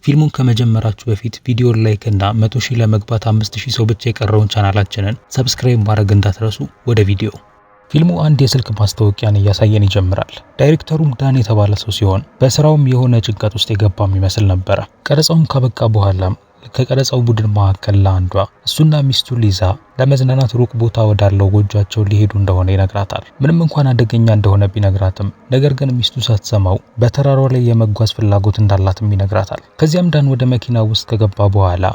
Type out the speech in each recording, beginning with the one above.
ፊልሙን ከመጀመራችሁ በፊት ቪዲዮ like እና 100,000 ለመግባት 5,000 ሰው ብቻ የቀረውን ቻናላችንን subscribe ማድረግ እንዳትረሱ። ወደ ቪዲዮ። ፊልሙ አንድ የስልክ ማስታወቂያን እያሳየን ይጀምራል። ዳይሬክተሩም ዳን የተባለ ሰው ሲሆን በስራውም የሆነ ጭንቀት ውስጥ የገባም ይመስል ነበረ። ቀረጻውም ካበቃ በኋላም ከቀረጻው ቡድን መካከል ለአንዷ እሱና ሚስቱ ሊዛ ለመዝናናት ሩቅ ቦታ ወዳለው ጎጇቸው ሊሄዱ እንደሆነ ይነግራታል። ምንም እንኳን አደገኛ እንደሆነ ቢነግራትም ነገር ግን ሚስቱ ሳትሰማው በተራራው ላይ የመጓዝ ፍላጎት እንዳላትም ይነግራታል። ከዚያም ዳን ወደ መኪና ውስጥ ከገባ በኋላ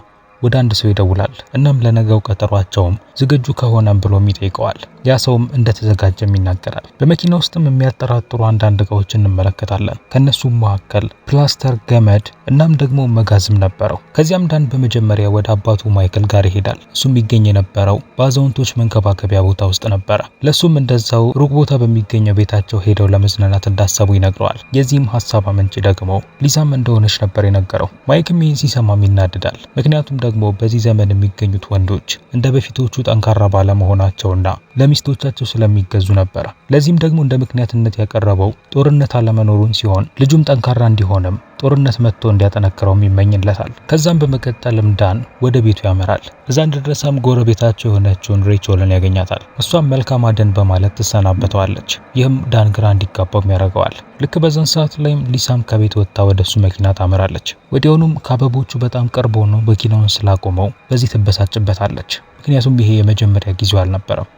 ወደ አንድ ሰው ይደውላል። እናም ለነገው ቀጠሯቸውም ዝግጁ ከሆነም ብሎም ይጠይቀዋል። ያ ሰውም እንደተዘጋጀም ይናገራል። በመኪና ውስጥም የሚያጠራጥሩ አንዳንድ እቃዎች እንመለከታለን። ከነሱም መካከል ፕላስተር፣ ገመድ እናም ደግሞ መጋዝም ነበረው። ከዚያም ዳን በመጀመሪያ ወደ አባቱ ማይክል ጋር ይሄዳል። እሱም ይገኝ የነበረው በአዛውንቶች መንከባከቢያ ቦታ ውስጥ ነበረ። ለሱም እንደዛው ሩቅ ቦታ በሚገኘው ቤታቸው ሄደው ለመዝናናት እንዳሰቡ ይነግረዋል። የዚህም ሀሳብ አመንጭ ደግሞ ሊዛም እንደሆነች ነበር የነገረው። ማይክም ይህን ሲሰማም ይናደዳል። ምክንያቱም ደግሞ በዚህ ዘመን የሚገኙት ወንዶች እንደ በፊቶቹ ጠንካራ ባለመሆናቸውና ለሚስቶቻቸው ስለሚገዙ ነበረ። ለዚህም ደግሞ እንደ ምክንያትነት ያቀረበው ጦርነት አለመኖሩን ሲሆን ልጁም ጠንካራ እንዲሆንም ጦርነት መጥቶ እንዲያጠነክረውም ይመኝለታል። ከዛም በመቀጠልም ዳን ወደ ቤቱ ያመራል። እዛ እንደደረሰም ጎረቤታቸው የሆነችውን ሬቾልን ያገኛታል። እሷም መልካም አደን በማለት ትሰናበተዋለች። ይህም ዳን ግራ እንዲጋባም ያደርገዋል። ልክ በዛን ሰዓት ላይም ሊሳም ከቤት ወጥታ ወደ እሱ መኪና ታመራለች። ወዲያውኑም ከአበቦቹ በጣም ቅርብ ሆኖ መኪናውን ስላቆመው በዚህ ትበሳጭበታለች። ምክንያቱም ይሄ የመጀመሪያ ጊዜው አልነበረም።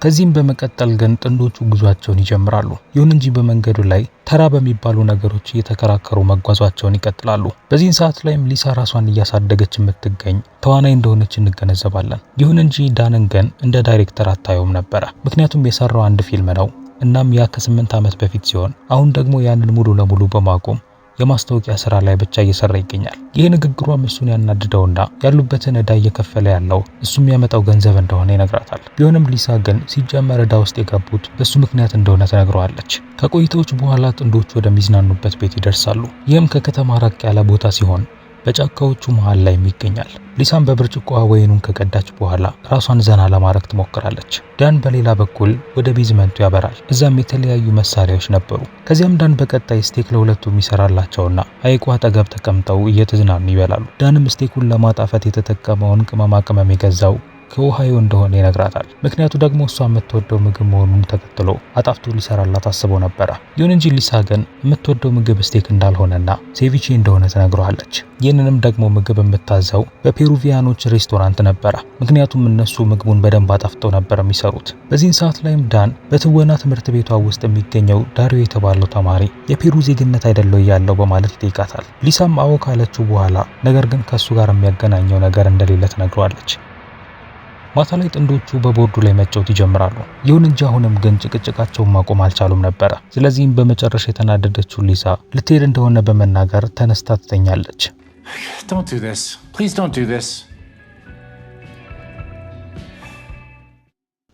ከዚህም በመቀጠል ግን ጥንዶቹ ጉዟቸውን ይጀምራሉ። ይሁን እንጂ በመንገዱ ላይ ተራ በሚባሉ ነገሮች እየተከራከሩ መጓዟቸውን ይቀጥላሉ። በዚህን ሰዓት ላይም ሊሳ ራሷን እያሳደገች የምትገኝ ተዋናይ እንደሆነች እንገነዘባለን። ይሁን እንጂ ዳንን ግን እንደ ዳይሬክተር አታየውም ነበረ። ምክንያቱም የሰራው አንድ ፊልም ነው። እናም ያ ከ8 ዓመት በፊት ሲሆን አሁን ደግሞ ያንን ሙሉ ለሙሉ በማቆም የማስታወቂያ ስራ ላይ ብቻ እየሰራ ይገኛል። ይህ ንግግሯም እሱን ያናድደውና ያሉበትን ዕዳ እየከፈለ ያለው እሱ የሚያመጣው ገንዘብ እንደሆነ ይነግራታል። ቢሆንም ሊሳ ግን ሲጀመር ዕዳ ውስጥ የገቡት በሱ ምክንያት እንደሆነ ትነግረዋለች። ከቆይታዎች በኋላ ጥንዶቹ ወደሚዝናኑበት ቤት ይደርሳሉ። ይህም ከከተማ ራቅ ያለ ቦታ ሲሆን በጫካዎቹ መሃል ላይ ይገኛል። ሊሳም በብርጭቆዋ ወይኑን ከቀዳች በኋላ ራሷን ዘና ለማድረግ ትሞክራለች። ዳን በሌላ በኩል ወደ basement ኡ ያበራል። እዛም የተለያዩ መሳሪያዎች ነበሩ። ከዚያም ዳን በቀጣይ steak ለሁለቱም ይሰራላቸውና ሐይቁ አጠገብ ተቀምጠው እየተዝናኑ ይበላሉ። ዳንም steak ኡን ለማጣፈት የተጠቀመውን ቅመማ ቅመም የገዛው ከኦሃዮ እንደሆነ ይነግራታል። ምክንያቱ ደግሞ እሷ የምትወደው ምግብ መሆኑን ተከትሎ አጣፍቶ ሊሰራላት አስቦ ነበረ። ይሁን እንጂ ሊሳ ግን የምትወደው ምግብ steak እንዳልሆነና ceviche እንደሆነ ትነግረዋለች። ይህንንም ደግሞ ምግብ የምታዘው በፔሩቪያኖች ሬስቶራንት ነበረ። ምክንያቱም እነሱ ምግቡን በደንብ አጣፍጠው ነበር የሚሰሩት። በዚህን ሰዓት ላይም ዳን በትወና ትምህርት ቤቷ ውስጥ የሚገኘው ዳሪዮ የተባለው ተማሪ የፔሩ ዜግነት አይደለው ያለው በማለት ይጠይቃታል። ሊሳም አዎ ካለችው በኋላ ነገር ግን ከሱ ጋር የሚያገናኘው ነገር እንደሌለ ትነግረዋለች። ማታ ላይ ጥንዶቹ በቦርዱ ላይ መጫወት ይጀምራሉ። ይሁን እንጂ አሁንም ግን ጭቅጭቃቸውን ማቆም አልቻሉም ነበረ። ስለዚህም በመጨረሻ የተናደደችው ሊሳ ልትሄድ እንደሆነ በመናገር ተነስታ ትተኛለች። Don't do this. Please don't do this.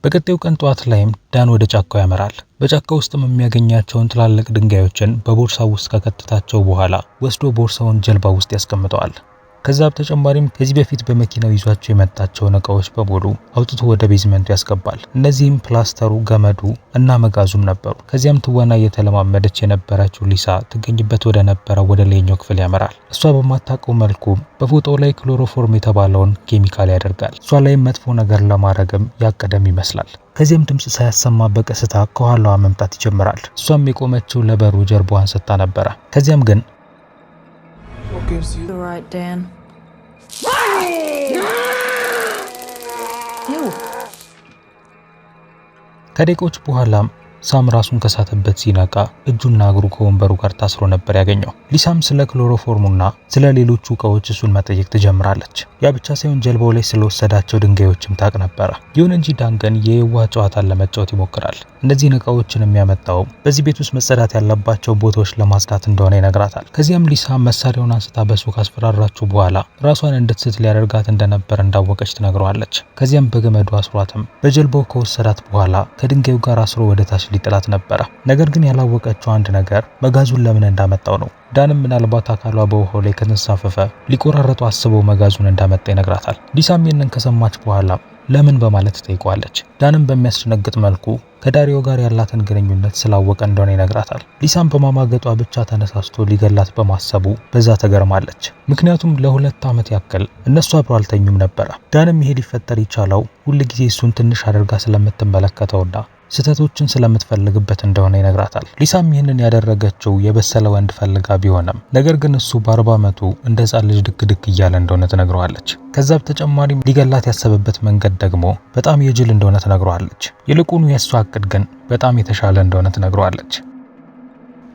በቀጣዩ ቀን ጠዋት ላይም ዳን ወደ ጫካው ያመራል። በጫካው ውስጥም የሚያገኛቸውን ትላልቅ ድንጋዮችን በቦርሳው ውስጥ ከከተታቸው በኋላ ወስዶ ቦርሳውን ጀልባ ውስጥ ያስቀምጠዋል። ከዛ በተጨማሪም ከዚህ በፊት በመኪናው ይዟቸው የመጣቸውን እቃዎች በሙሉ አውጥቶ ወደ basement ኡ ያስገባል። እነዚህም ፕላስተሩ፣ ገመዱ እና መጋዙም ነበሩ። ከዚያም ትወና እየተለማመደች የነበረችው ሊሳ ትገኝበት ወደ ነበረው ወደ ላይኛው ክፍል ያመራል። እሷ በማታውቀው መልኩ በፎጣው ላይ ክሎሮፎርም የተባለውን ኬሚካል ያደርጋል። እሷ ላይም መጥፎ ነገር ለማድረግም ያቀደም ይመስላል። ከዚያም ድምጽ ሳያሰማ በቀስታ ከኋላዋ መምጣት ይጀምራል። እሷም የቆመችው ለበሩ ጀርባዋን ሰጥታ ነበረ። ከዚያም ግን What gives you the right, Dan? Ew. ከደቂቃዎች በኋላም ሳም ራሱን ከሳተበት ሲነቃ እጁና እግሩ ከወንበሩ ጋር ታስሮ ነበር ያገኘው። ሊሳም ስለ ክሎሮፎርሙና ስለ ሌሎቹ እቃዎች እሱን መጠየቅ ትጀምራለች። ያ ብቻ ሳይሆን ጀልባው ላይ ስለወሰዳቸው ድንጋዮችም ታውቅ ነበረ። ይሁን እንጂ ዳን ግን የየዋህ ጨዋታን ለመጫወት ይሞክራል። እነዚህን እቃዎችን የሚያመጣው በዚህ ቤት ውስጥ መጸዳት ያለባቸው ቦታዎች ለማጽዳት እንደሆነ ይነግራታል። ከዚያም ሊሳ መሳሪያውን አንስታ በሱ ካስፈራራችው በኋላ ራሷን እንድትስት ሊያደርጋት እንደነበር እንዳወቀች ትነግረዋለች። ከዚያም በገመዱ አስሯትም በጀልባው ከወሰዳት በኋላ ከድንጋዩ ጋር አስሮ ወደ ታች ሊጥላት ነበረ። ነገር ግን ያላወቀችው አንድ ነገር መጋዙን ለምን እንዳመጣው ነው። ዳንም ምናልባት አካሏ በውሃው ላይ ከተንሳፈፈ ሊቆራረጡ አስበው መጋዙን እንዳመጣ ይነግራታል። ሊሳም ይህንን ከሰማች በኋላ ለምን በማለት ትጠይቀዋለች። ዳንም በሚያስደነግጥ መልኩ ከዳሪዮ ጋር ያላትን ግንኙነት ስላወቀ እንደሆነ ይነግራታል። ሊሳም በማማገጧ ብቻ ተነሳስቶ ሊገላት በማሰቡ በዛ ተገርማለች። ምክንያቱም ለ2 ዓመት ያክል እነሱ አብረው አልተኙም ነበረ። ዳንም ይሄ ሊፈጠር የቻለው ሁል ጊዜ እሱን ትንሽ አድርጋ ስለምትመለከተውና ስህተቶችን ስለምትፈልግበት እንደሆነ ይነግራታል። ሊሳም ይህንን ያደረገችው የበሰለ ወንድ ፈልጋ ቢሆንም ነገር ግን እሱ በ40 ዓመቱ እንደ ሕፃን ልጅ ድክ ድክ እያለ እንደሆነ ትነግረዋለች። ከዛ በተጨማሪም ሊገላት ያሰበበት መንገድ ደግሞ በጣም የጅል እንደሆነ ትነግረዋለች። ይልቁኑ የእሷ እቅድ ግን በጣም የተሻለ እንደሆነ ትነግረዋለች።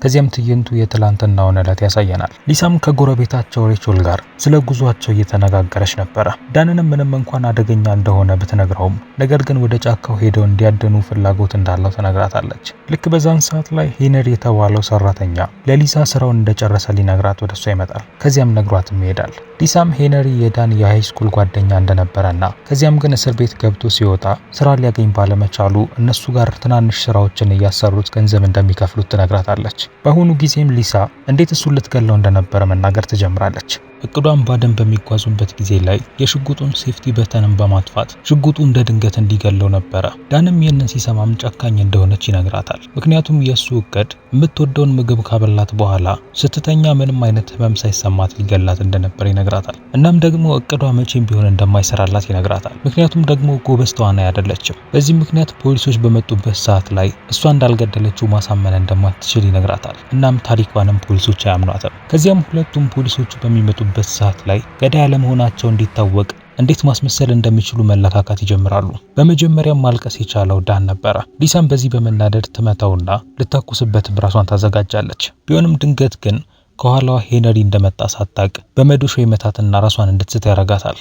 ከዚያም ትዕይንቱ የትላንትናውን ዕለት ያሳየናል። ሊሳም ከጎረቤታቸው ሬቸል ጋር ስለ ጉዟቸው እየተነጋገረች ነበረ። ዳንንም ምንም እንኳን አደገኛ እንደሆነ ብትነግረውም ነገር ግን ወደ ጫካው ሄደው እንዲያደኑ ፍላጎት እንዳለው ተነግራታለች። ልክ በዛን ሰዓት ላይ ሄነሪ የተባለው ሰራተኛ ለሊሳ ስራውን እንደጨረሰ ሊነግራት ወደሷ ይመጣል። ከዚያም ነግሯትም ይሄዳል። ሊሳም ሄነሪ የዳን የ high school ጓደኛ እንደነበረና ከዚያም ግን እስር ቤት ገብቶ ሲወጣ ስራ ሊያገኝ ባለመቻሉ እነሱ ጋር ትናንሽ ስራዎችን እያሰሩት ገንዘብ እንደሚከፍሉት ትነግራታለች። በአሁኑ ጊዜም ሊሳ እንዴት እሱን ልትገለው እንደነበረ መናገር ትጀምራለች። እቅዷን ባደን በሚጓዙበት ጊዜ ላይ የሽጉጡን safety button ን በማጥፋት ሽጉጡ እንደ ድንገት እንዲገለው ነበረ። ዳንም ይህንን ሲሰማም ጨካኝ እንደሆነች ይነግራታል። ምክንያቱም የሱ እቅድ የምትወደውን ምግብ ካበላት በኋላ ስትተኛ ምንም አይነት ህመም ሳይሰማት ሊገላት እንደነበር ይነግራታል። እናም ደግሞ እቅዷ መቼም ቢሆን እንደማይሰራላት ይነግራታል። ምክንያቱም ደግሞ ጎበዝ ተዋናይ አይደለችም። በዚህ ምክንያት ፖሊሶች በመጡበት ሰዓት ላይ እሷ እንዳልገደለችው ማሳመን እንደማትችል ይነግራታል። እናም ታሪኳንም ፖሊሶች አያምኗትም። ከዚያም ሁለቱም ፖሊሶቹ በሚመጡበት ሰዓት ላይ ገዳይ አለመሆናቸው እንዲታወቅ እንዴት ማስመሰል እንደሚችሉ መለካካት ይጀምራሉ። በመጀመሪያም ማልቀስ የቻለው ዳን ነበረ። ሊሳም በዚህ በመናደድ ትመታውና ልታኩስበትም ራሷን ታዘጋጃለች። ቢሆንም ድንገት ግን ከኋላዋ ሄነሪ እንደመጣ ሳታቅ በመዶሻ ይመታትና ራሷን እንድትስት ያረጋታል።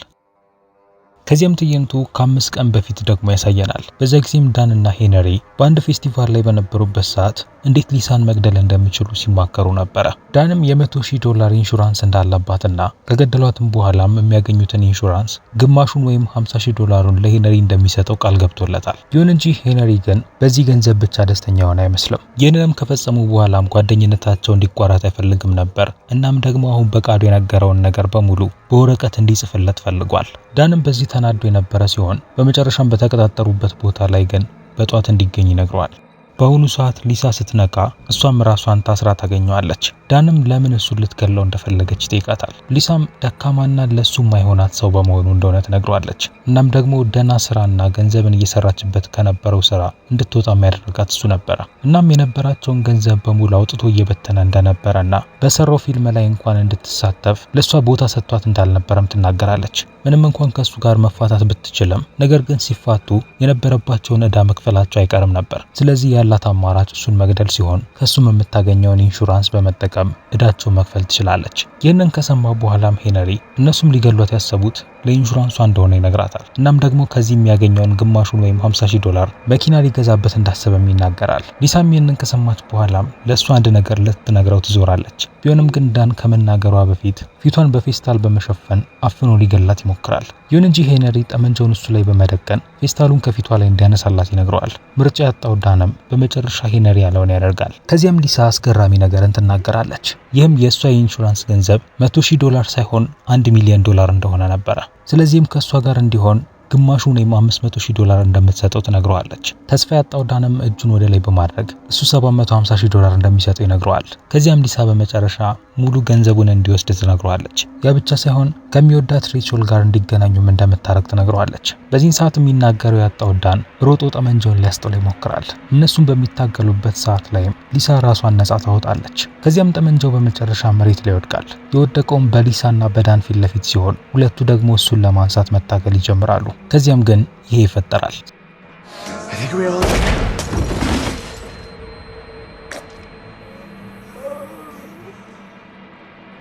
ከዚያም ትዕይንቱ ከ5 ቀን በፊት ደግሞ ያሳየናል። በዛ ጊዜም ዳንና ሄነሪ በአንድ ፌስቲቫል ላይ በነበሩበት ሰዓት እንዴት ሊሳን መግደል እንደሚችሉ ሲማከሩ ነበረ። ዳንም $100,000 ኢንሹራንስ እንዳለባትና ከገደሏትም በኋላም የሚያገኙትን ኢንሹራንስ ግማሹን ወይም $50,000 ለሄነሪ እንደሚሰጠው ቃል ገብቶለታል። ይሁን እንጂ ሄነሪ ግን በዚህ ገንዘብ ብቻ ደስተኛ ሆነ አይመስልም። ይህንንም ከፈጸሙ በኋላም ጓደኝነታቸው እንዲቋረጥ አይፈልግም ነበር። እናም ደግሞ አሁን በቃሉ የነገረውን ነገር በሙሉ በወረቀት እንዲጽፍለት ፈልጓል። ዳንም በዚህ ተናዶ የነበረ ሲሆን በመጨረሻም በተቀጣጠሩበት ቦታ ላይ ግን በጧት እንዲገኝ ይነግረዋል። በአሁኑ ሰዓት ሊሳ ስትነቃ እሷም ራሷን ታስራ ታገኘዋለች። ዳንም ለምን እሱን ልትገለው እንደፈለገች ይጠይቃታል። ሊሳም ደካማና ለሱ የማይሆናት ሰው በመሆኑ እንደሆነ ትነግረዋለች። እናም ደግሞ ደህና ስራና ገንዘብን እየሰራችበት ከነበረው ስራ እንድትወጣ የሚያደርጋት እሱ ነበረ። እናም የነበራቸውን ገንዘብ በሙሉ አውጥቶ እየበተነ እንደነበረና በሰራው ፊልም ላይ እንኳን እንድትሳተፍ ለሷ ቦታ ሰጥቷት እንዳልነበረም ትናገራለች። ምንም እንኳን ከሱ ጋር መፋታት ብትችልም ነገር ግን ሲፋቱ የነበረባቸውን ዕዳ መክፈላቸው አይቀርም ነበር። ስለዚህ ያላት አማራጭ እሱን መግደል ሲሆን ከሱም የምታገኘውን ኢንሹራንስ በመጠቀም ዕዳቸው መክፈል ትችላለች። ይህንን ከሰማ በኋላም ሄነሪ እነሱም ሊገሏት ያሰቡት ለኢንሹራንሷ እንደሆነ ይነግራታል። እናም ደግሞ ከዚህ የሚያገኘውን ግማሹን ወይም $50,000 መኪና ሊገዛበት እንዳሰበም ይናገራል። ሊሳም ይህንን ከሰማች በኋላም ለእሱ አንድ ነገር ልትነግረው ትዞራለች። ቢሆንም ግን ዳን ከመናገሯ በፊት ፊቷን በፌስታል በመሸፈን አፍኖ ሊገላት ይሞክራል። ይሁን እንጂ ሄነሪ ጠመንጃውን እሱ ላይ በመደቀን ፌስታሉን ከፊቷ ላይ እንዲያነሳላት ይነግረዋል። ምርጫ ያጣው ዳንም በመጨረሻ ሄነሪ ያለውን ያደርጋል። ከዚያም ሊሳ አስገራሚ ነገርን ትናገራለች። ይህም የእሷ የኢንሹራንስ ገንዘብ $100,000 ሳይሆን $1 ሚሊዮን እንደሆነ ነበረ። ስለዚህም ከሷ ጋር እንዲሆን ግማሹን ወይም $500,000 እንደምትሰጠው ትነግረዋለች። ተስፋ ያጣው ዳንም እጁን ወደ ላይ በማድረግ እሱ $750,000 እንደሚሰጠው ይነግረዋል። ከዚያም ሊሳ በመጨረሻ ሙሉ ገንዘቡን እንዲወስድ ትነግረዋለች። ያ ብቻ ሳይሆን ከሚወዳት ሬቸል ጋር እንዲገናኙም እንደምታረግ ትነግረዋለች። በዚህን ሰዓት የሚናገረው ያጣው ዳን ሮጦ ጠመንጃውን ሊያስጥለው ይሞክራል። እነሱም በሚታገሉበት ሰዓት ላይም ሊሳ ራሷን ነጻ ታወጣለች። ከዚያም ጠመንጃው በመጨረሻ መሬት ላይ ይወድቃል። የወደቀውም በሊሳና በዳን ፊት ለፊት ሲሆን ሁለቱ ደግሞ እሱን ለማንሳት መታገል ይጀምራሉ። ከዚያም ግን ይሄ ይፈጠራል።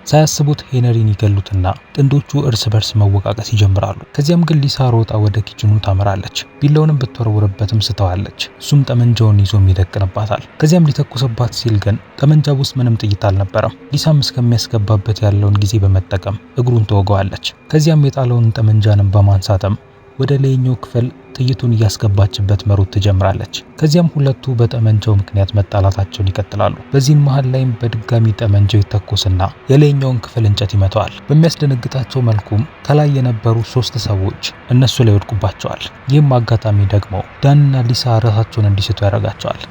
ሳያስቡት ሄነሪን ይገሉትና ጥንዶቹ እርስ በርስ መወቃቀስ ይጀምራሉ። ከዚያም ግን ሊሳ ሮጣ ወደ kitchen ኑ ታመራለች። ቢላውንም ብትወረውርበትም ስተዋለች። እሱም ጠመንጃውን ይዞ ይደቅንባታል። ከዚያም ሊተኩስባት ሲል ግን ጠመንጃው ውስጥ ምንም ጥይት አልነበረም። ሊሳም እስከሚያስገባበት ያለውን ጊዜ በመጠቀም እግሩን ትወጋዋለች። ከዚያም የጣለውን ጠመንጃንም በማንሳትም ወደ ላይኛው ክፍል ጥይቱን እያስገባችበት መሮጥ ትጀምራለች። ከዚያም ሁለቱ በጠመንጃው ምክንያት መጣላታቸውን ይቀጥላሉ። በዚህም መሃል ላይም በድጋሚ ጠመንጃው ይተኮስና የላይኛውን ክፍል እንጨት ይመታዋል። በሚያስደነግጣቸው መልኩም ከላይ የነበሩ 3 ሰዎች እነሱ ላይ ይወድቁባቸዋል። ይህም አጋጣሚ ደግሞ ዳንና ሊሳ ራሳቸውን እንዲስቱ ያደርጋቸዋል።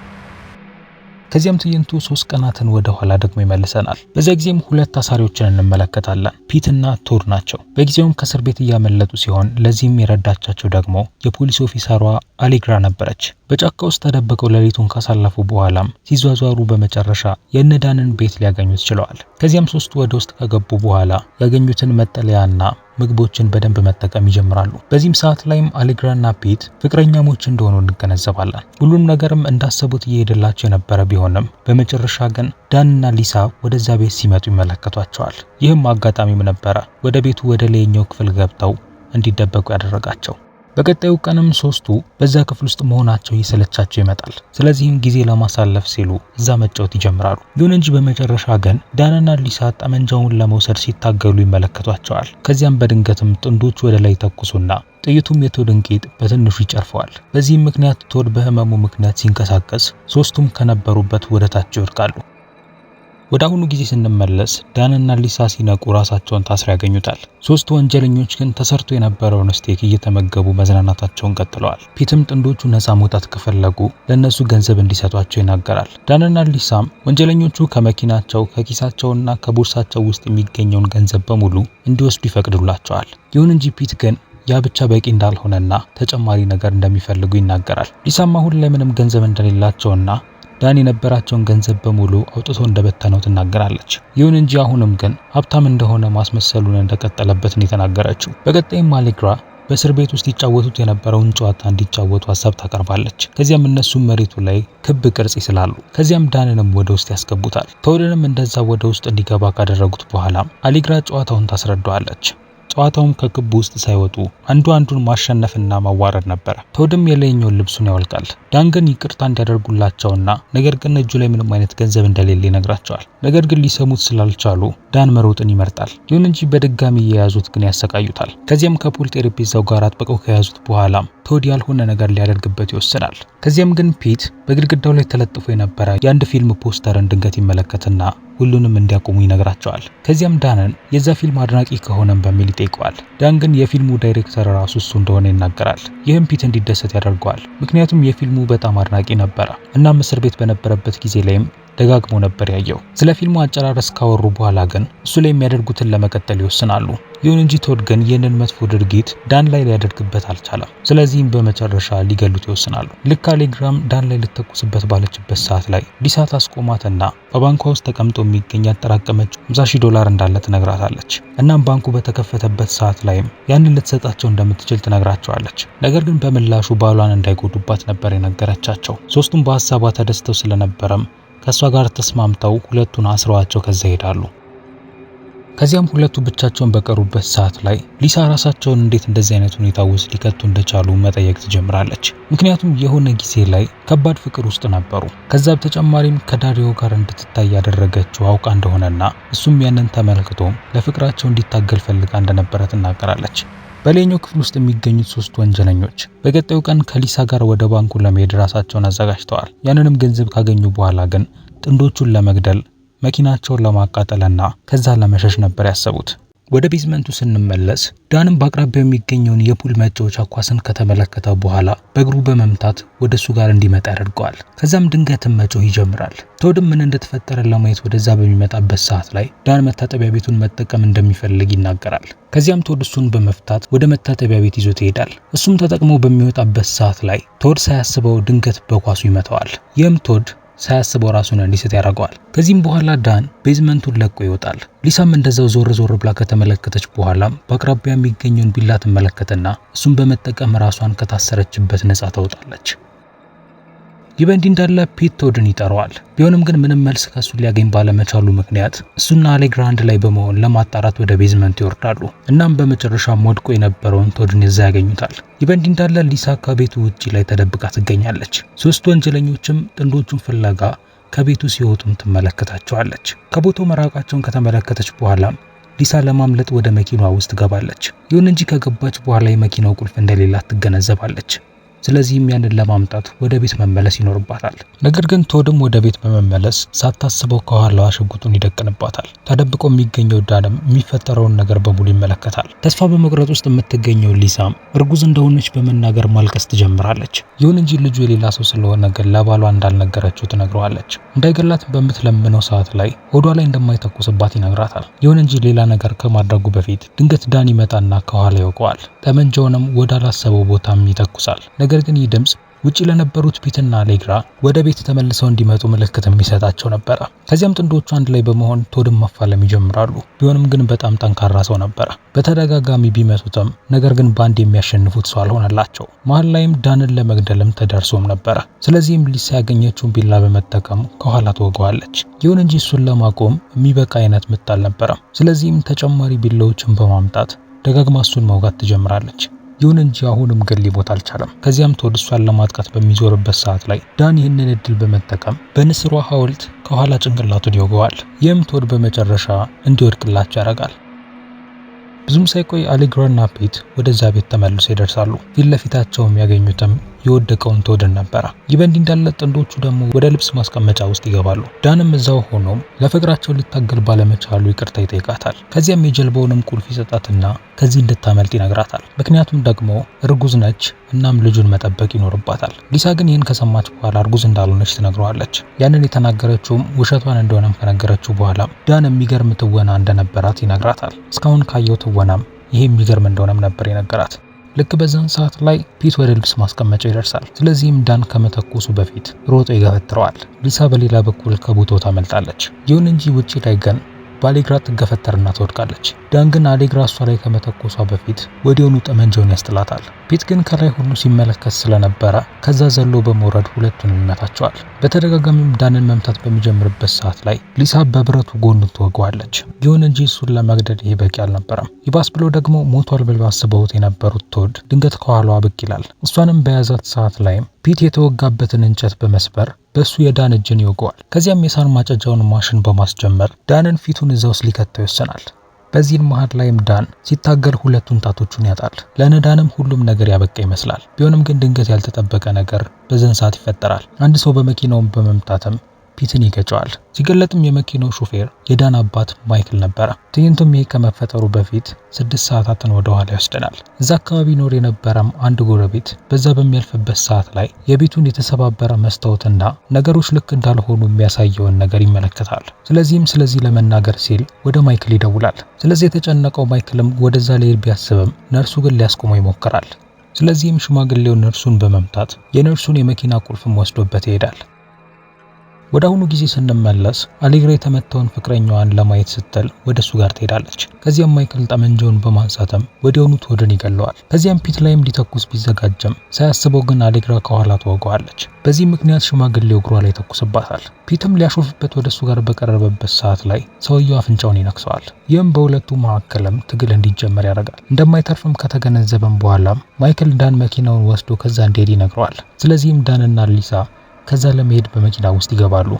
ከዚያም ትዕይንቱ 3 ቀናትን ወደ ኋላ ደግሞ ይመልሰናል። በዚያ ጊዜም ሁለት ታሳሪዎችን እንመለከታለን። ፒትና ቶድ ናቸው። በጊዜውም ከእስር ቤት እያመለጡ ሲሆን ለዚህም የረዳቻቸው ደግሞ የፖሊስ ኦፊሰሯ አሌግራ ነበረች። በጫካ ውስጥ ተደብቀው ሌሊቱን ካሳለፉ በኋላም ሲዟዟሩ በመጨረሻ የነዳንን ቤት ሊያገኙት ችለዋል። ከዚያም ሶስቱ ወደ ውስጥ ከገቡ በኋላ ያገኙትን መጠለያና ምግቦችን በደንብ መጠቀም ይጀምራሉ። በዚህም ሰዓት ላይም አሌግራና ፒት ፍቅረኛሞች እንደሆኑ እንገነዘባለን። ሁሉም ነገርም እንዳሰቡት እየሄደላቸው የነበረ ቢሆንም በመጨረሻ ግን ዳንና ሊሳ ወደዛ ቤት ሲመጡ ይመለከቷቸዋል። ይህም አጋጣሚም ነበረ ወደ ቤቱ ወደ ላይኛው ክፍል ገብተው እንዲደበቁ ያደረጋቸው። በቀጣዩ ቀንም ሶስቱ በዛ ክፍል ውስጥ መሆናቸው እየሰለቻቸው ይመጣል። ስለዚህም ጊዜ ለማሳለፍ ሲሉ እዛ መጫወት ይጀምራሉ። ይሁን እንጂ በመጨረሻ ግን ዳንና ሊሳ ጠመንጃውን ለመውሰድ ሲታገሉ ይመለከቷቸዋል። ከዚያም በድንገትም ጥንዶቹ ወደ ላይ ተኩሱና ጥይቱም የቶድን ቂጥ በትንሹ ይጨርፈዋል። በዚህም ምክንያት ቶድ በህመሙ ምክንያት ሲንቀሳቀስ ሶስቱም ከነበሩበት ወደ ታች ይወድቃሉ። ወደ አሁኑ ጊዜ ስንመለስ ዳንና ሊሳ ሲነቁ ራሳቸውን ታስረው ያገኙታል። ሶስቱ ወንጀለኞች ግን ተሰርቶ የነበረውን steak እየተመገቡ መዝናናታቸውን ቀጥለዋል። ፒትም ጥንዶቹ ነፃ መውጣት ከፈለጉ ለነሱ ገንዘብ እንዲሰጧቸው ይናገራል። ዳንና ሊሳም ወንጀለኞቹ ከመኪናቸው ከኪሳቸውና ከቦርሳቸው ውስጥ የሚገኘውን ገንዘብ በሙሉ እንዲወስዱ ይፈቅዱላቸዋል። ይሁን እንጂ ፒት ግን ያ ብቻ በቂ እንዳልሆነና ተጨማሪ ነገር እንደሚፈልጉ ይናገራል። ሊሳም አሁን ላይ ምንም ገንዘብ እንደሌላቸውና ዳን የነበራቸውን ገንዘብ በሙሉ አውጥቶ እንደበተነው ትናገራለች። ይሁን እንጂ አሁንም ግን ሀብታም እንደሆነ ማስመሰሉን እንደቀጠለበት ነው የተናገረችው። በቀጣይም አሌግራ በእስር ቤት ውስጥ ይጫወቱት የነበረውን ጨዋታ እንዲጫወቱ ሀሳብ ታቀርባለች። ከዚያም እነሱ መሬቱ ላይ ክብ ቅርጽ ይስላሉ። ከዚያም ዳንንም ወደ ውስጥ ያስገቡታል። ቶድንም እንደዛ ወደ ውስጥ እንዲገባ ካደረጉት በኋላ አሌግራ ጨዋታውን ታስረዳዋለች። ጨዋታውም ከክቡ ውስጥ ሳይወጡ አንዱ አንዱን ማሸነፍና ማዋረድ ነበር። ቶድም የላይኛውን ልብሱን ያወልቃል። ዳን ግን ይቅርታ እንዲያደርጉላቸውና ነገር ግን እጁ ላይ ምንም አይነት ገንዘብ እንደሌለ ይነግራቸዋል። ነገር ግን ሊሰሙት ስላልቻሉ ዳን መሮጥን ይመርጣል። ይሁን እንጂ በድጋሚ የያዙት ግን ያሰቃዩታል። ከዚያም ከ pool ጠረጴዛው ጋር አጥብቀው ከያዙት በኋላ ቶድ ያልሆነ ነገር ሊያደርግበት ይወስናል። ከዚያም ግን ፒት በግድግዳው ላይ ተለጥፎ የነበረ የአንድ ፊልም ፖስተርን ድንገት ይመለከትና ሁሉንም እንዲያቆሙ ይነግራቸዋል። ከዚያም ዳንን የዛ ፊልም አድናቂ ከሆነም በሚል ይጠይቀዋል። ዳን ግን የፊልሙ ዳይሬክተር ራሱ እሱ እንደሆነ ይናገራል። ይህም ፒት እንዲደሰት ያደርገዋል። ምክንያቱም የፊልሙ በጣም አድናቂ ነበረ። እናም እስር ቤት በነበረበት ጊዜ ላይም ደጋግሞ ነበር ያየው። ስለ ፊልሙ አጨራረስ ካወሩ በኋላ ግን እሱ ላይ የሚያደርጉትን ለመቀጠል ይወስናሉ። ይሁን እንጂ ቶድ ግን ይህንን መጥፎ ድርጊት ዳን ላይ ሊያደርግበት አልቻለም። ስለዚህም በመጨረሻ ሊገሉት ይወስናሉ። ልክ አሌግራም ዳን ላይ ልተኩስበት ባለችበት ሰዓት ላይ ሊሳ ታስቆማትና በባንኳ ውስጥ ተቀምጦ የሚገኝ ያጠራቀመችው $50,000 እንዳለ ትነግራታለች። እናም ባንኩ በተከፈተበት ሰዓት ላይም ያንን ልትሰጣቸው እንደምትችል ትነግራቸዋለች። ነገር ግን በምላሹ ባሏን እንዳይጎዱባት ነበር የነገረቻቸው። ሶስቱም በሀሳቧ ተደስተው ስለነበረም ከሷ ጋር ተስማምተው ሁለቱን አስረዋቸው ከዛ ይሄዳሉ። ከዚያም ሁለቱ ብቻቸውን በቀሩበት ሰዓት ላይ ሊሳ ራሳቸውን እንዴት እንደዚህ አይነት ሁኔታ ውስጥ ሊከቱ እንደቻሉ መጠየቅ ትጀምራለች። ምክንያቱም የሆነ ጊዜ ላይ ከባድ ፍቅር ውስጥ ነበሩ። ከዛ በተጨማሪም ከዳሪዮ ጋር እንድትታይ ያደረገችው አውቃ እንደሆነና እሱም ያንን ተመልክቶ ለፍቅራቸው እንዲታገል ፈልጋ እንደነበረ ትናገራለች። በሌላኛው ክፍል ውስጥ የሚገኙት ሶስት ወንጀለኞች በቀጣዩ ቀን ከሊሳ ጋር ወደ ባንኩ ለመሄድ ራሳቸውን አዘጋጅተዋል። ያንንም ገንዘብ ካገኙ በኋላ ግን ጥንዶቹን ለመግደል መኪናቸውን ለማቃጠልና ከዛ ለመሸሽ ነበር ያሰቡት። ወደ basement ኡ ስንመለስ ዳንም በአቅራቢያው የሚገኘውን የ pool መጫወቻ ኳስን ከተመለከተ በኋላ በእግሩ በመምታት ወደሱ ጋር እንዲመጣ ያደርገዋል። ከዛም ድንገትም መጮህ ይጀምራል። ቶድም ምን እንደተፈጠረ ለማየት ወደዛ በሚመጣበት ሰዓት ላይ ዳን መታጠቢያ ቤቱን መጠቀም እንደሚፈልግ ይናገራል። ከዚያም ቶድ እሱን በመፍታት ወደ መታጠቢያ ቤት ይዞት ይሄዳል። እሱም ተጠቅሞ በሚወጣበት ሰዓት ላይ ቶድ ሳያስበው ድንገት በኳሱ ይመታዋል። ይህም ቶድ ሳያስበው ራሱን እንዲስት ያደርገዋል። ከዚህም በኋላ ዳን basement ኡን ለቆ ይወጣል። ሊሳም እንደዛው ዞር ዞር ብላ ከተመለከተች በኋላ በአቅራቢያ የሚገኘውን ቢላ ትመለከትና እሱን በመጠቀም ራሷን ከታሰረችበት ነፃ ታወጣለች። ይህ በእንዲህ እንዳለ ፒት ቶድን ይጠራዋል። ቢሆንም ግን ምንም መልስ ከሱ ሊያገኝ ባለመቻሉ ምክንያት እሱና አሌግራ አንድ ላይ በመሆን ለማጣራት ወደ basement ይወርዳሉ። እናም በመጨረሻም ወድቆ የነበረውን ቶድን እዛ ያገኙታል። ይህ በእንዲህ እንዳለ ሊሳ ከቤቱ ውጪ ላይ ተደብቃ ትገኛለች። ሶስት ወንጀለኞችም ጥንዶቹን ፍለጋ ከቤቱ ሲወጡም ትመለከታቸዋለች። ከቦታው መራቃቸውን ከተመለከተች በኋላ ሊሳ ለማምለጥ ወደ መኪናዋ ውስጥ ትገባለች። ይሁን እንጂ ከገባች በኋላ የመኪናው ቁልፍ እንደሌላት ትገነዘባለች። ስለዚህም ያንን ለማምጣት ወደ ቤት መመለስ ይኖርባታል። ነገር ግን ቶድም ወደ ቤት በመመለስ ሳታስበው ከኋላዋ ሽጉጡን ይደቅንባታል። ተደብቆ የሚገኘው ዳንም የሚፈጠረውን ነገር በሙሉ ይመለከታል። ተስፋ በመቁረጥ ውስጥ የምትገኘው ሊሳም እርጉዝ እንደሆነች በመናገር ማልቀስ ትጀምራለች። ይሁን እንጂ ልጁ የሌላ ሰው ስለሆነ ግን ለባሏ እንዳልነገረችው ትነግረዋለች። እንዳይገላት በምትለምነው ሰዓት ላይ ሆዷ ላይ እንደማይተኩስባት ይነግራታል። ይሁን እንጂ ሌላ ነገር ከማድረጉ በፊት ድንገት ዳን ይመጣና ከኋላ ይወቀዋል። ጠመንጃውንም ወዳላሰበው ቦታም ይተኩሳል። ነገር ግን ይህ ድምጽ ውጪ ለነበሩት ፒትና አሌግራ ወደ ቤት ተመልሰው እንዲመጡ ምልክት የሚሰጣቸው ነበረ። ከዚያም ጥንዶቹ አንድ ላይ በመሆን ቶድን መፋለም ይጀምራሉ። ቢሆንም ግን በጣም ጠንካራ ሰው ነበረ። በተደጋጋሚ ቢመቱትም ነገር ግን ባንድ የሚያሸንፉት ሰው አልሆነላቸው። መሃል ላይም ዳንን ለመግደልም ተደርሶም ነበረ። ስለዚህም ሊሳ ያገኘችውን ቢላ በመጠቀም ከኋላ ትወገዋለች። ይሁን እንጂ እሱን ለማቆም የሚበቃ አይነት ምት አልነበረም። ስለዚህም ተጨማሪ ቢላዎችን በማምጣት ደጋግማ እሱን መውጋት ትጀምራለች። ይሁን እንጂ አሁንም ግን ሊሞት አልቻለም። ከዚያም ቶድ እሷን ለማጥቃት በሚዞርበት ሰዓት ላይ ዳን ይህንን እድል በመጠቀም በንስሯ ሐውልት ከኋላ ጭንቅላቱን ይወገዋል። ይህም ቶድ በመጨረሻ እንዲወድቅላቸው ያደርጋል። ብዙም ሳይቆይ አሌግራና ፒት ወደዛ ቤት ተመልሰው ይደርሳሉ። ፊት ለፊታቸው የሚያገኙትም የወደቀውን ቶድን ነበረ። ይህ በእንዲህ እንዳለ ጥንዶቹ ደግሞ ወደ ልብስ ማስቀመጫ ውስጥ ይገባሉ። ዳንም እዛው ሆኖም ለፍቅራቸው ሊታገል ባለመቻሉ ይቅርታ ይጠይቃታል። ከዚያም የጀልባውንም ቁልፍ ይሰጣትና ከዚህ እንድታመልጥ ይነግራታል። ምክንያቱም ደግሞ እርጉዝ ነች፣ እናም ልጁን መጠበቅ ይኖርባታል። ሊሳ ግን ይህን ከሰማች በኋላ እርጉዝ እንዳልሆነች ትነግረዋለች። ያንን የተናገረችውም ውሸቷን እንደሆነም ከነገረችው በኋላ ዳን የሚገርም ትወና እንደነበራት ይነግራታል። እስካሁን ካየው ትወናም ይሄ የሚገርም እንደሆነም ነበር የነገራት። ልክ በዛን ሰዓት ላይ ፒት ወደ ልብስ ማስቀመጫ ይደርሳል። ስለዚህም ዳን ከመተኮሱ በፊት ሮጦ ይገፈትረዋል። ሊሳ በሌላ በኩል ከቦታው ታመልጣለች። ይሁን እንጂ ውጪ ላይ ግን በአሌግራ ትገፈተርና ትወድቃለች። ዳን ግን አሌግራ እሷ ላይ ከመተኮሷ በፊት ወዲያውኑ ጠመንጃውን ያስጥላታል። ፒት ግን ከላይ ሆኖ ሲመለከት ስለነበረ ከዛ ዘሎ በመውረድ ሁለቱንም ይመታቸዋል። በተደጋጋሚም ዳንን መምታት በሚጀምርበት ሰዓት ላይ ሊሳ በብረቱ ጎኑ ትወገዋለች። ይሁን እንጂ እሱን ለመግደል ይሄ በቂ አልነበረም። ይባስ ብሎ ደግሞ ሞቷል ብለው አስበውት የነበሩት ቶድ ድንገት ከኋላዋ ብቅ ይላል። እሷንም በያዛት ሰዓት ላይም ፒት የተወጋበትን እንጨት በመስበር በሱ የዳን እጅን ይወገዋል። ከዚያም የሳር ማጨጃውን ማሽን በማስጀመር ዳንን ፊቱን እዛው ውስጥ ሊከተው ይወስናል። በዚህም መሃል ላይም ዳን ሲታገል ሁለቱን ጣቶቹን ያጣል። ለነዳንም ሁሉም ነገር ያበቃ ይመስላል። ቢሆንም ግን ድንገት ያልተጠበቀ ነገር በዚህን ሰዓት ይፈጠራል። አንድ ሰው በመኪናው በመምጣትም ፒትን ይገጨዋል። ሲገለጥም የመኪናው ሾፌር የዳን አባት ማይክል ነበረ። ትዕይንቱም ይሄ ከመፈጠሩ በፊት 6 ሰዓታትን ወደ ኋላ ይወስደናል። እዛ አካባቢ ኖር የነበረም አንድ ጎረቤት በዛ በሚያልፍበት ሰዓት ላይ የቤቱን የተሰባበረ መስታወትና ነገሮች ልክ እንዳልሆኑ የሚያሳየውን ነገር ይመለከታል። ስለዚህም ስለዚህ ለመናገር ሲል ወደ ማይክል ይደውላል። ስለዚህ የተጨነቀው ማይክልም ወደዛ ሊሄድ ቢያስብም ነርሱ ግን ሊያስቆመው ይሞክራል። ስለዚህም ሽማግሌው ነርሱን በመምታት የነርሱን የመኪና ቁልፍም ወስዶበት ይሄዳል። ወደ አሁኑ ጊዜ ስንመለስ አሌግራ የተመታውን ፍቅረኛዋን ለማየት ስትል ወደ እሱ ጋር ትሄዳለች። ከዚያም ማይክል ጠመንጃውን በማንሳትም ወዲያውኑ ቶድን ይገለዋል። ከዚያም ፒት ላይም ሊተኩስ ቢዘጋጅም ሳያስበው ግን አሌግራ ከኋላ ትወጋዋለች። በዚህ ምክንያት ሽማግሌው እግሯ ላይ ተኩስባታል። ፒትም ሊያሾፍበት ወደ እሱ ጋር በቀረበበት ሰዓት ላይ ሰውየው አፍንጫውን ይነክሰዋል። ይህም በሁለቱ መካከልም ትግል እንዲጀመር ያደርጋል። እንደማይተርፍም ከተገነዘበም በኋላ ማይክል ዳን መኪናውን ወስዶ ከዛ እንዲሄድ ይነግረዋል። ስለዚህም ዳንና ሊሳ ከዛ ለመሄድ በመኪና ውስጥ ይገባሉ።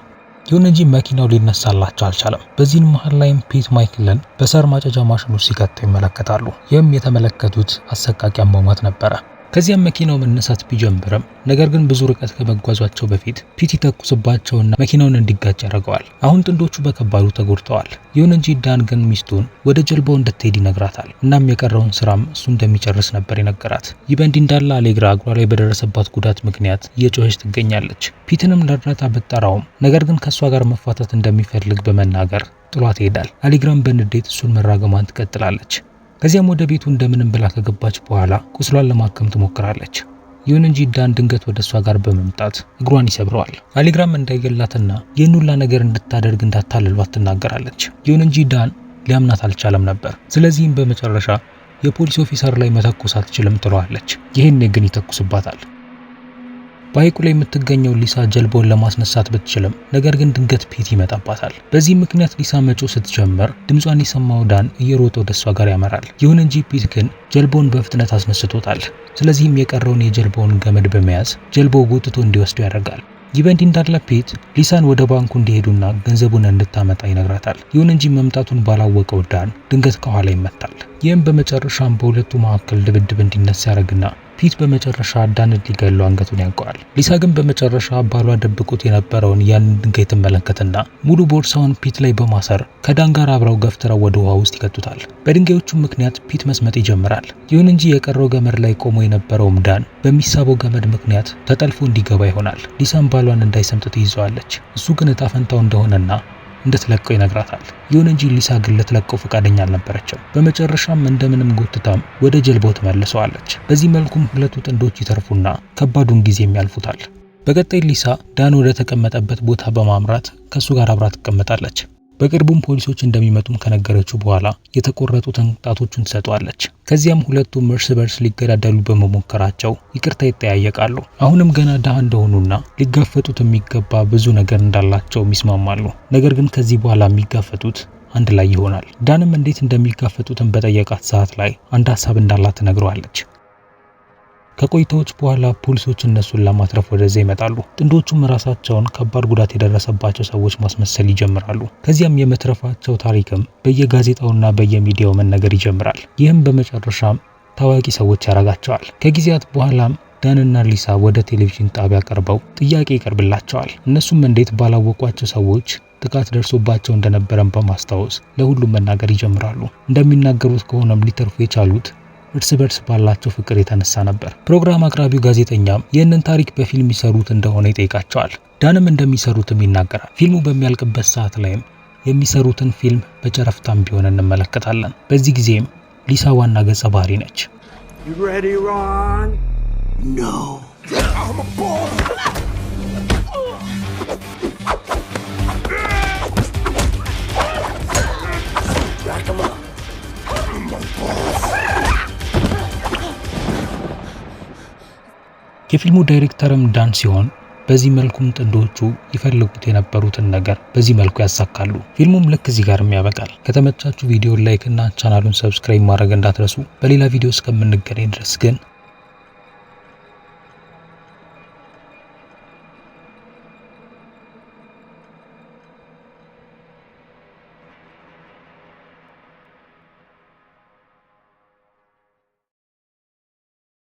ይሁን እንጂ መኪናው ሊነሳላቸው አልቻለም። በዚህም መሃል ላይም ፒት ማይክልን በሳር ማጨጃ ማሽኑ ሲከተው ይመለከታሉ። ይህም የተመለከቱት አሰቃቂ አሟሟት ነበረ። ከዚያም መኪናው መነሳት ቢጀምርም ነገር ግን ብዙ ርቀት ከመጓዟቸው በፊት ፒት ይተኩስባቸውና መኪናውን እንዲጋጭ ያደርገዋል። አሁን ጥንዶቹ በከባዱ ተጎድተዋል። ይሁን እንጂ ዳን ግን ሚስቱን ወደ ጀልባው እንድትሄድ ይነግራታል። እናም የቀረውን ስራም እሱ እንደሚጨርስ ነበር የነገራት። ይህ በእንዲህ እንዳለ አሌግራ እግሯ ላይ በደረሰባት ጉዳት ምክንያት እየጮኸች ትገኛለች። ፒትንም ለእርዳታ ብትጠራውም ነገር ግን ከእሷ ጋር መፋታት እንደሚፈልግ በመናገር ጥሏት ይሄዳል። አሌግራም በንዴት እሱን መራገሟን ትቀጥላለች። ከዚያም ወደ ቤቱ እንደምንም ብላ ከገባች በኋላ ቁስሏን ለማከም ትሞክራለች። ይሁን እንጂ ዳን ድንገት ወደ እሷ ጋር በመምጣት እግሯን ይሰብረዋል። አሌግራም እንዳይገላትና ይህን ሁላ ነገር እንድታደርግ እንዳታልሏት ትናገራለች። ይሁን እንጂ ዳን ሊያምናት አልቻለም ነበር። ስለዚህም በመጨረሻ የፖሊስ officer ላይ መተኮስ አትችልም ትለዋለች። ይህኔ ግን ይተኩስባታል። በሐይቁ ላይ የምትገኘው ሊሳ ጀልባውን ለማስነሳት ብትችልም ነገር ግን ድንገት ፒት ይመጣባታል። በዚህ ምክንያት ሊሳ መጮህ ስትጀምር ድምጿን የሰማው ዳን እየሮጠ ወደ እሷ ጋር ያመራል። ይሁን እንጂ ፒት ግን ጀልባውን በፍጥነት አስነስቶታል። ስለዚህም የቀረውን የጀልባውን ገመድ በመያዝ ጀልባው ጎትቶ እንዲወስደው ያደርጋል። ይህ በእንዲህ እንዳለ ፒት ሊሳን ወደ ባንኩ እንዲሄዱና ገንዘቡን እንድታመጣ ይነግራታል። ይሁን እንጂ መምጣቱን ባላወቀው ዳን ድንገት ከኋላ ይመታል። ይህም በመጨረሻም በሁለቱ መካከል ድብድብ እንዲነሳ ያደርግና ፒት በመጨረሻ ዳንን ሊገለው አንገቱን ያንቀዋል። ሊሳ ግን በመጨረሻ ባሏ ደብቆት የነበረውን ያንን ድንጋይ ትመለከትና ሙሉ ቦርሳውን ፒት ላይ በማሰር ከዳን ጋር አብረው ገፍትረው ወደ ውሃ ውስጥ ይከቱታል። በድንጋዮቹ ምክንያት ፒት መስመጥ ይጀምራል። ይሁን እንጂ የቀረው ገመድ ላይ ቆሞ የነበረውም ዳን በሚሳበው ገመድ ምክንያት ተጠልፎ እንዲገባ ይሆናል። ሊሳም ባሏን እንዳይሰምጥ ትይዘዋለች። እሱ ግን እጣ ፈንታው እንደሆነና እንድትለቀው ይነግራታል። ይሁን እንጂ ሊሳ ግን ልትለቀው ፈቃደኛ አልነበረችም። በመጨረሻም እንደምንም ጎትታም ወደ ጀልባው ትመልሰዋለች። በዚህ መልኩም ሁለቱ ጥንዶች ይተርፉና ከባዱን ጊዜም ያልፉታል። በቀጣይ ሊሳ ዳን ወደ ተቀመጠበት ቦታ በማምራት ከሱ ጋር አብራ ትቀመጣለች። በቅርቡም ፖሊሶች እንደሚመጡም ከነገረችው በኋላ የተቆረጡትን ጣቶቹን ትሰጠዋለች። ከዚያም ሁለቱም እርስ በርስ ሊገዳደሉ በመሞከራቸው ይቅርታ ይጠያየቃሉ። አሁንም ገና ድሃ እንደሆኑና ሊጋፈጡት የሚገባ ብዙ ነገር እንዳላቸውም ይስማማሉ። ነገር ግን ከዚህ በኋላ የሚጋፈጡት አንድ ላይ ይሆናል። ዳንም እንዴት እንደሚጋፈጡትን በጠየቃት ሰዓት ላይ አንድ ሀሳብ እንዳላት ትነግረዋለች። ከቆይታዎች በኋላ ፖሊሶች እነሱን ለማትረፍ ወደዚያ ይመጣሉ። ጥንዶቹም ራሳቸውን ከባድ ጉዳት የደረሰባቸው ሰዎች ማስመሰል ይጀምራሉ። ከዚያም የመትረፋቸው ታሪክም በየጋዜጣውና በየሚዲያው መነገር ይጀምራል። ይህም በመጨረሻም ታዋቂ ሰዎች ያደርጋቸዋል። ከጊዜያት በኋላም ዳንና ሊሳ ወደ ቴሌቪዥን ጣቢያ ቀርበው ጥያቄ ይቀርብላቸዋል። እነሱም እንዴት ባላወቋቸው ሰዎች ጥቃት ደርሶባቸው እንደነበረም በማስታወስ ለሁሉም መናገር ይጀምራሉ። እንደሚናገሩት ከሆነም ሊተርፉ የቻሉት እርስ በርስ ባላቸው ፍቅር የተነሳ ነበር። ፕሮግራም አቅራቢው ጋዜጠኛም ይህንን ታሪክ በፊልም ይሰሩት እንደሆነ ይጠይቃቸዋል። ዳንም እንደሚሰሩትም ይናገራል። ፊልሙ በሚያልቅበት ሰዓት ላይም የሚሰሩትን ፊልም በጨረፍታም ቢሆን እንመለከታለን። በዚህ ጊዜም ሊሳ ዋና ገጸ ባህሪ ነች። You ready, Ron? No. Rack 'em up. የፊልሙ ዳይሬክተርም ዳን ሲሆን በዚህ መልኩም ጥንዶቹ ይፈልጉት የነበሩትን ነገር በዚህ መልኩ ያሳካሉ። ፊልሙም ልክ እዚህ ጋርም ያበቃል። ከተመቻችሁ ቪዲዮ like እና ቻናሉን subscribe ማድረግ እንዳትረሱ። በሌላ ቪዲዮ እስከምንገናኝ ድረስ ግን